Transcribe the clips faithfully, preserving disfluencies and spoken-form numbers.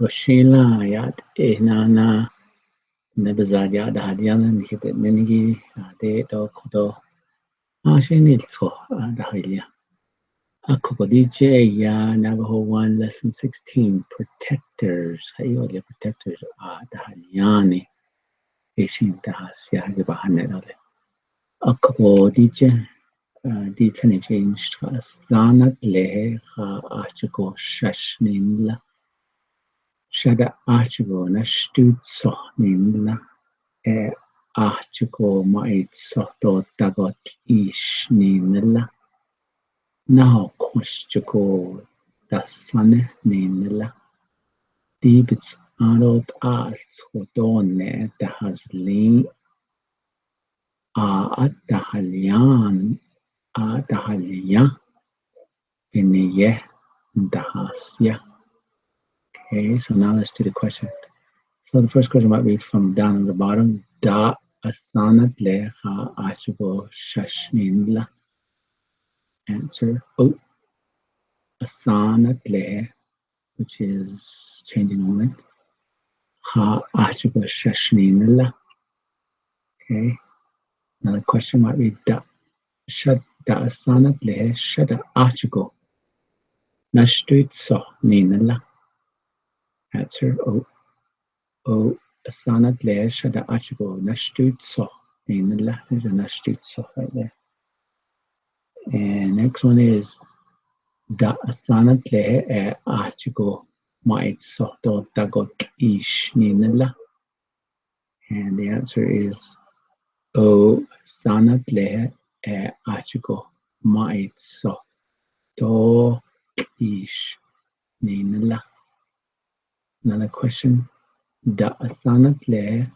Goshila ya eh na na na baza ya da hadian ni kete nini ki a te to ko to a shi ni to a da hadian. A ko ko di je ya na ba ho one lesson sixteen protectors. Hai yo le protectors a da hadian ni. E shin da hasia ge ba han ne le. A ko ko di je a di tani change ka sanat le ha a chiko shash nin la. Shada a chiko na shtut soh nin la. E a chiko ma it soh to tagot ish nin la. Na ho kos chiko da sane nin la. Di bits arot a chiko to ne da hazli. A at da halian a da halia. Bini ye da hasia. Okay, so now let's do the question. So the first question might be from down at the bottom. Da asanat le ha a chiko shash nin la. Answer. Oh. Asanat le, which is changing only. Ha a chiko shash nin la. Okay. Another question might be da shada asanat le shada a chiko na shtut soh nin la. Answer. Oh. Oh, asanat le shada a chiko na shtut soh nin la. There's a na shtut soh right there. And next one is da asanat le e a chiko ma it soh to tagot ish nin la. And the answer is o sanat le e a chiko ma it soh to ish nin la. Another question. Da asanat le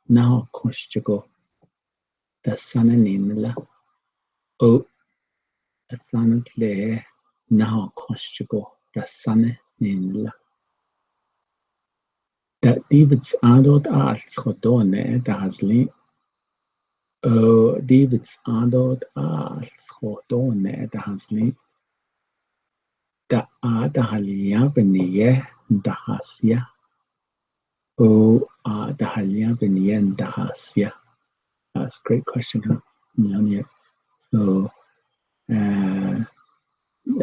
na ho kos chiko da sane nin la. O asanat le na ho kos chiko da sane nin la. Da di bits adot a al shodone da hazli. O di bits adot a al shodone da hazli. Da a da halia bini ye da hasia. O a da halia bini ye da hasia. That's a great question, huh? Yeah, yeah. So, uh,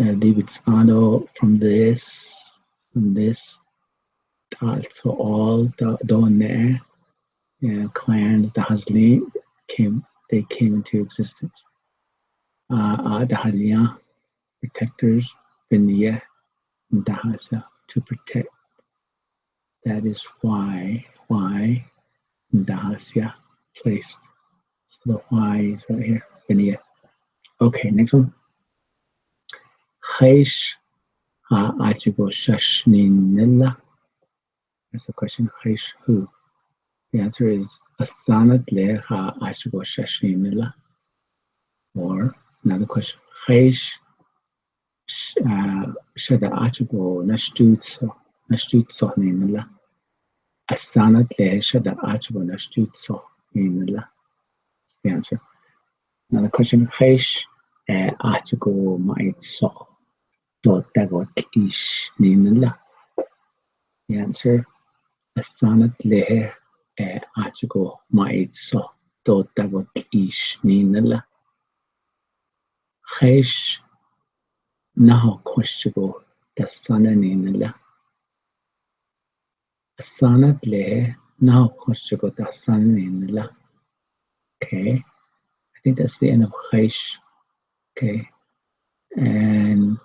uh, David Sado from this, from this, also all the Done, uh, clans, the Hazli came, they came into existence. Uh, uh, the Halia protectors, bini ye da hasia, to protect. That is why, why da hasia placed. So the why is right here, bini ye. Okay, next one. Heish ha a chiko shash nin la. That's the question. Heish who? The answer is asanat le ha a chiko shash nin la. Or another question. Heish sh-, uh, shada a chiko na shtut soh, na shtut soh nin la. Asanat le shada a chiko na shtut soh nin la. That's the answer. Another question. Heish e a chiko ma it soh to tagot ish nin la. The answer. Asanat le e a chiko ma it soh to tagot ish nin la. Heish na ho kos chiko da sane nin la. Asanat le na ho kos chiko da sane nin la. Okay. I think that's the end of heish. Okay. And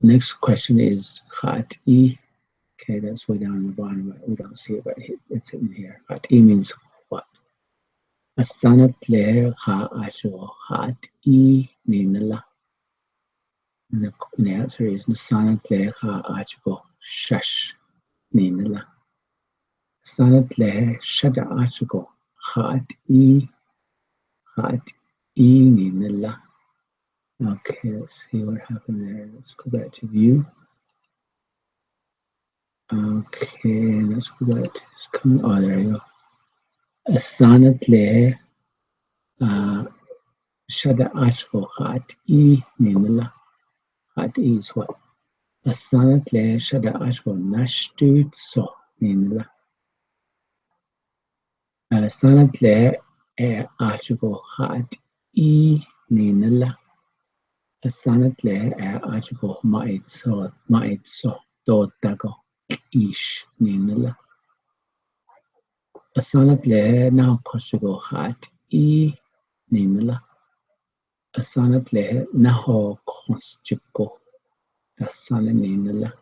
next question is hat i. Okay, that's way down in the bottom, but we don't see it, but it, it's in here. Hat i means what? Asanat le ha a chiko hat i nin la. And the, the answer is asanat le ha a chiko shash nin la. Asanat le shada a chiko hat i, hat i nin la. Okay, let's see what happened there. Let's go back to view. Okay, let's go back to this. Come on, oh, there you go. Asanat le, uh, shada a chiko hat i nin la. Hat i is what? Asanat le shada achko nastut so ninla. Asanat le e achko hat i ninla. Asanat le e achko mait so, mait so to tako ish ninla. Asanat le nau koshko hat i ninla. Asanat le naho khonsjiko. Dasana ninla.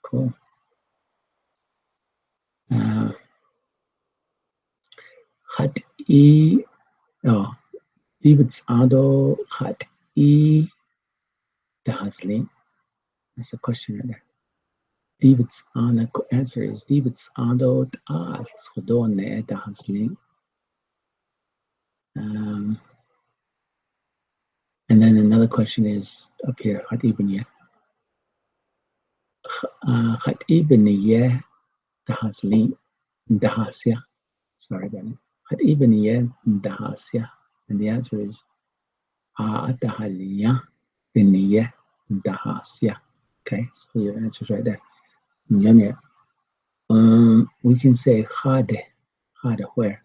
Ko. Ah, hat i, oh, David's ado hat i dahasling. That's a question right there. David's ana, answer is David's ado ta skodone dahasling. Um, and then another question is up here, hat i benia. Uh, hat i benia dahasling, dahasia. Sorry about it. Hat i benia dahasia. And the answer is a dahalia benia dahasia. Okay, so your answer is right there. Nyonya. Um, we can say hade. Hade where?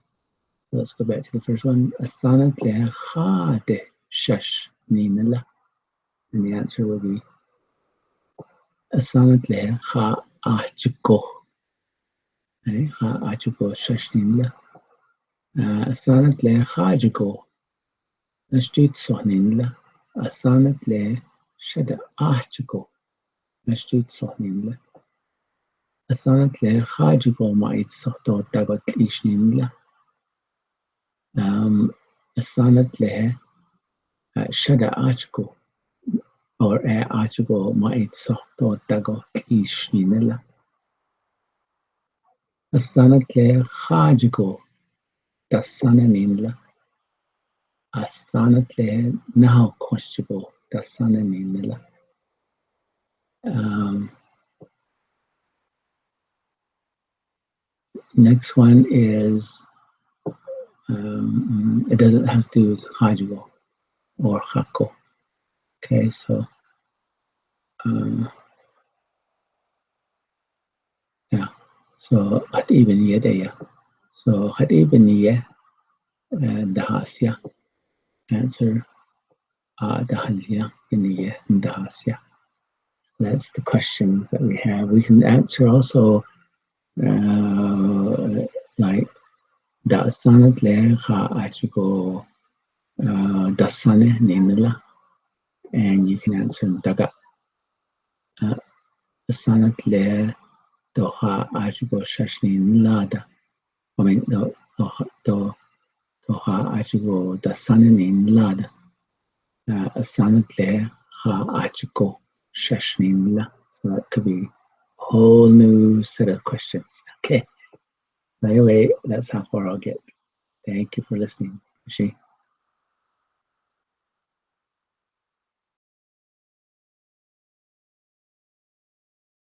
So let's go back to the first one. Asanat le hade shash ninla. And the answer will be asanat le ha achko. Eh, ha achko shash ninla. Ah, asanat le ha achko nastut so ninla. Asanat le shada achko nastut so ninla. Asanat le ha achko mait so to tako ish ninla. Um, asanat le, uh, shada achko or e achko mait so to tako ish ninla. Asanat le ha achko dasana ninla. Asanat le naho khonsjiko dasana ninla. Um, next one is, um, it doesn't have to do with hajwo or hako. Okay, so, uh, yeah, so hat i benia dei ya. So hat i benia, uh, dahasia. Answer, a dahalia benia dahasia. That's the questions that we have. We can answer also, uh, like, dasanat le ha achko, uh, dasane ninla. And you can answer daga. Uh, asanat le to ha achko shash ninla da. I mean, to, to, to, to ha achko dasana ninla da. Uh, asanat le ha achko shash ninla. So that could be a whole new set of questions. Okay. Anyway, that's how far I'll get. Thank you for listening. Shi.